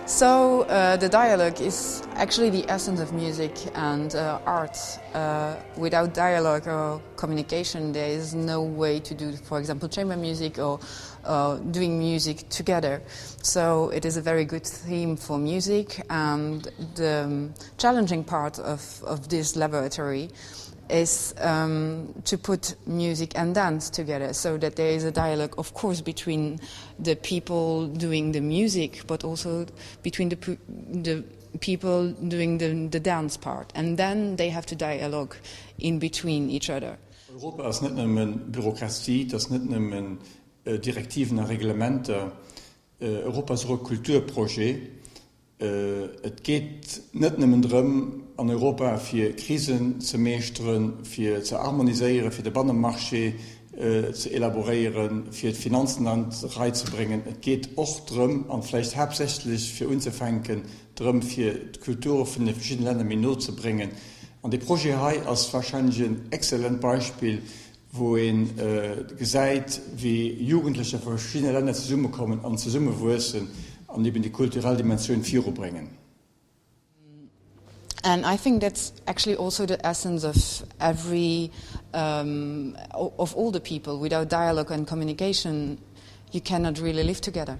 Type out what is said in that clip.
So uh, the dialogue is actually the essence of music and uh, art. Uh, without dialogue or communication, there is no way to do, for example, chamber music or uh, doing music together. So it is a very good theme for music and the um, challenging part of, of this laboratory is um, to put music and dance together so that there is a dialogue of course between the people doing the music but also between the, the people doing the, the dance part and then they have to dialogue in between each other. Europa ass net nëmmen Bürokratie, et ass net nëmmen Direktiven a Reglementer. Europa ass och e Kulturprojet. Et geet net nëmmen drëm an Europa fir Krisen ze meeschteren, fir ze harmoniséieren, fir de Bannemarché ze elaboréieren, fir d'Finanzen an d'Rei ze bréngen. Et geet och drëm, an vläicht haaptsächlech fir unzefänken, drëm fir d'Kulture vun de verschiddene Länner méi no ze bréngen. An dee Projet hei ass wahrscheinlech en excellent Beispill, wou ee gesäit, wéi Jugendlecher vu verschiddene Länner zesummekommen an zesummewuessen an eben déi kulturell Dimensioun virubréngen. And I think that's actually also the essence of every um, of all the people. Without dialogue and communication, you cannot really live together.